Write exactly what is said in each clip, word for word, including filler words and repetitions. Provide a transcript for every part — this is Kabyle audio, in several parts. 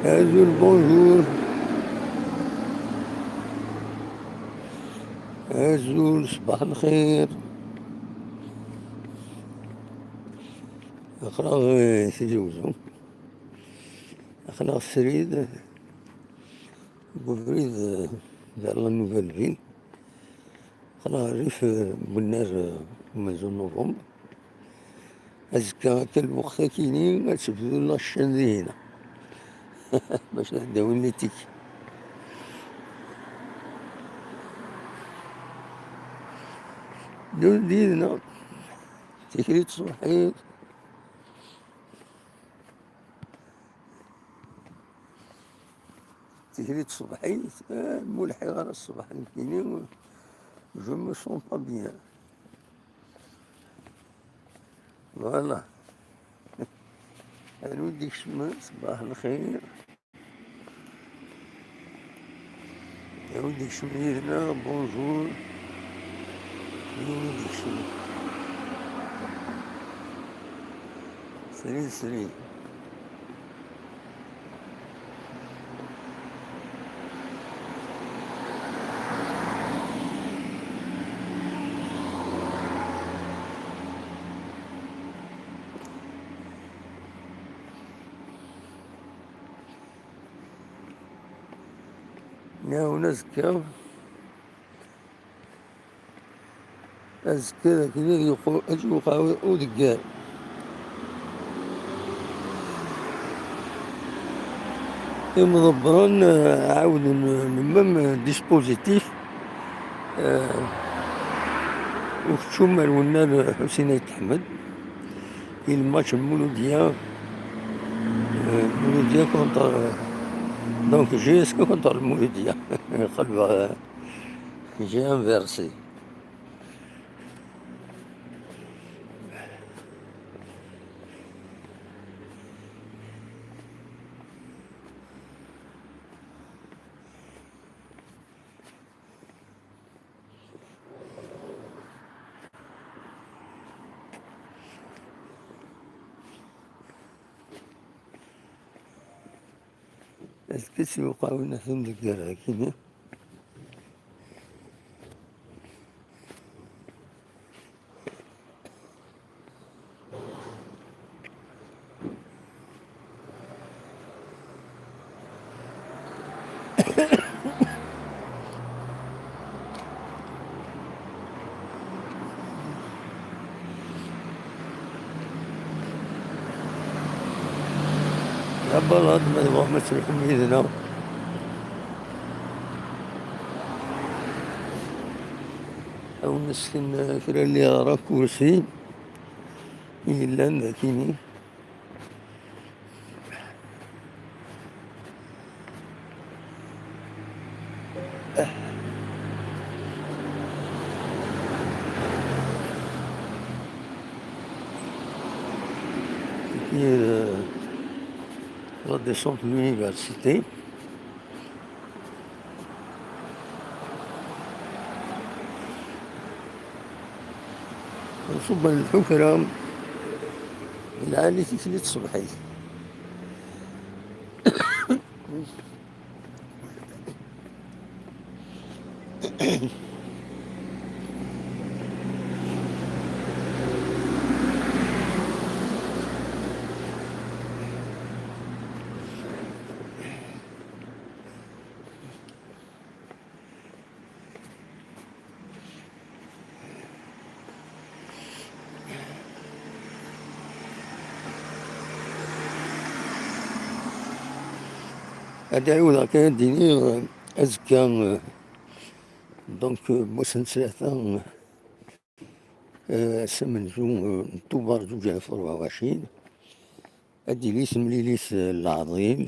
Azul, bonjour. Azul, ṣbaḥ lxir. Aql-aɣ, eh, Tizi Uzzu. Aql-aɣ srid deg ubrid, eh, vers la Nouvelle Ville. Aql-aɣ rrif, eh, n unnar, eh, umenzu n November. Azekka akka lweqt akini ad tebdu la chaîne dihina. Bac ad d-awin les tickets. Dun did-neɣ tikli tṣebḥit. Tikli tṣebḥit, eh, ur lḥiɣ ara ṣṣbeḥ nekkini, je me sens pas bien. Voilà. Anwa i d-ikecmen, ṣbaḥ lxir. Anwa i d-ikecmen yid-neɣ, bonjour. Anwa i d-ikecmen? Srid, srid. Nɛawen azekka. Azekka dakken ad yuqu-, ad yuqeɛ udeggar. Imḍebbren, eh, ɛawden, eh, le même dispositif, eh, ukeččum ar wennar, eh, Ḥusin Ayt Ḥmed, i le match n Mouloudia, eh, Mouloudia contre, eh, donc J S K contre le Mouloudia. Qelbeɣ, eh, j'ai inversé. Est-ce que c'est au Qaouna Findegara qui La balade, ma tebɣam ad tṛuḥem yid-neɣ. Ad wen-nesken kra n les raccourcis i yellan dakini. Et puis, euh, la descente de l'université. Nṣubb ɣer lḥukra, lɛali tikli tṣebḥit. Ad ɛiwdeɣ kan ad d-iniɣ, eh, azekka, eh, donc, eh, wass n ttlata, eh, ass amenzu, eh, n Tubeṛ zuǧ alaf u rebɛa u ɛecrin, ad d-tili temlilit, eh, n leɛḍil,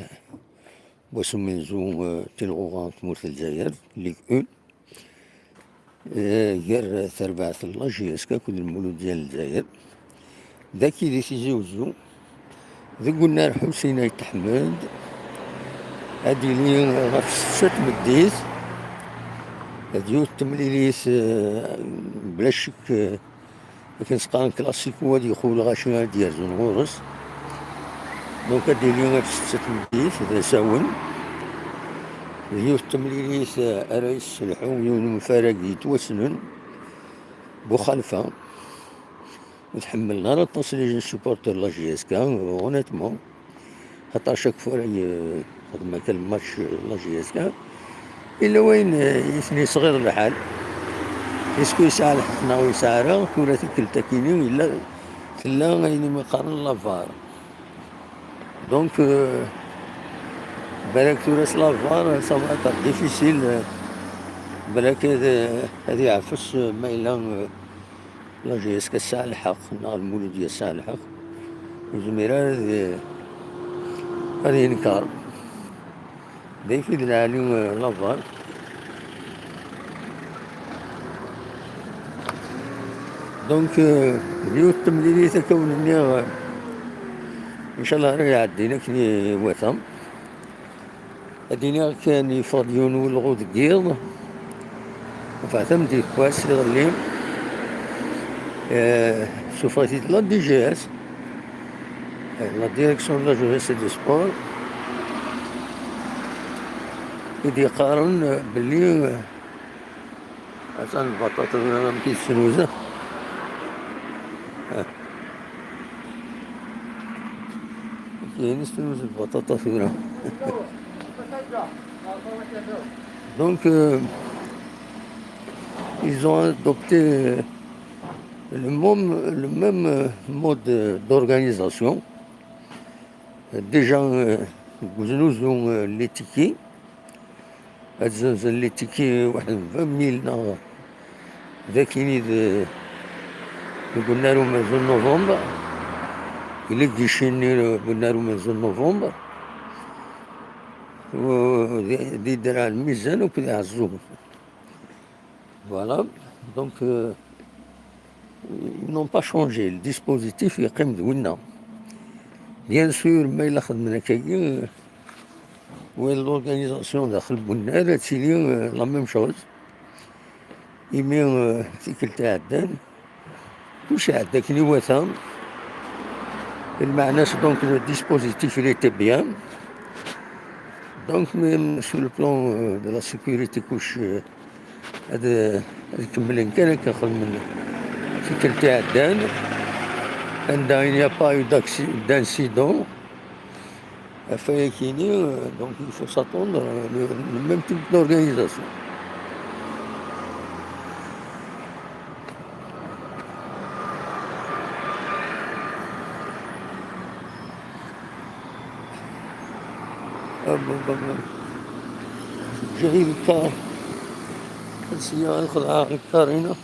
wass umenzu, eh, tilɣuɣa n tmurt n Lezzayer, Ligue un, eh, gar terbaɛt n la J S K akked Lmuludya n Lezzayer. Dagi di Tizi Uzzu, deg unnar Ḥusin Ayt Ḥmed, ad d-tili ɣef ssetta n tmeddit, d yiwet n temlilit, eh, bla ccek, eh, akken s-qqaren classico, ad yexu lɣaci ad d-yerzun ɣur-s. Donc, ad d-tili ɣef setta tmeddit d asawen, d yiwet n temlilit ara yesselḥu yiwen n umfarag yettwassnen, Buxalfa. Ur tḥemmel ara aṭas les supporters de la J S K, honnêtement. Xaṭer chaque fois ara y-, xedmen akka lmatch, euh, la J S K. Yella wayen, euh, i ten-yesɣiḍ lḥal. Est-ce que yesɛa lḥeqq neɣ ur yesɛi ara? Tura tikkelt akkin-i yella, tella ayen umi qqaren la var. Donc, euh, balak tura s la var, ça va être difficile, euh, balak ad, ad yeɛfes, euh, ma yella, euh, la J S K tesɛa lḥeqq, neɣ Lmulud yesɛa lḥeqq, ur yezmir ara ad, ad yenker. D ayfid lɛali, euh, la var. Donc, euh, yiwet temlilit akka wen-nniɣ, euh, inchallah ara iɛeddin akken iwata. Ad iniɣ kan yeffeɣ-d yiwen n welɣu deg yiḍ. Enfin, tameddit n wass iḍelli, euh, suffeɣ-it-id la D G S, euh, la direction de la jeunesse et du sport, i d-yeqqaren, euh, belli, euh, atan lbaṭaṭa tura amek i tesnuza. Ah. Akken i tesnuza lbaṭaṭa tura. Donc, euh, ils ont adopté, euh, le même, le même, euh, mode, euh, d'organisation. Déjà, euh, deg uznuzu, euh, n les tickets, ad zzenzen les tickets waḥed n vingt mille neɣ d akkin-i d, deg unnar umenzu n novembre. Yella deg guichet-nni deg unnar umenzu n novembre. U di, di Draɛ Lmizan akked Iɛeẓẓugen. Voilà. Donc, euh, ils n'ont pas changé. Le dispositif yeqqim d winna. Bien sûr, ma yella xedmen akkagi, euh, win l'organisation daxel n unnar ad tili, euh, la même chose. Imi, euh, tikkelt iɛeddan, kullec iɛedda akken iwata. Lmeɛna-s, donc, le dispositif, il était bien. Donc, même sur le plan, euh, de la sécurité, kullec, euh, ad, ad kemmlen kan akken xedmen tikkelt iɛeddan, anda il n'y a pas eu d'acci-, d'incident. Ɣef wayakini, euh, donc, il faut s'attendre, euh, le, le même type d'organisation. Hop, hop, hop, hop. J'ai le car. Essayer de la carine.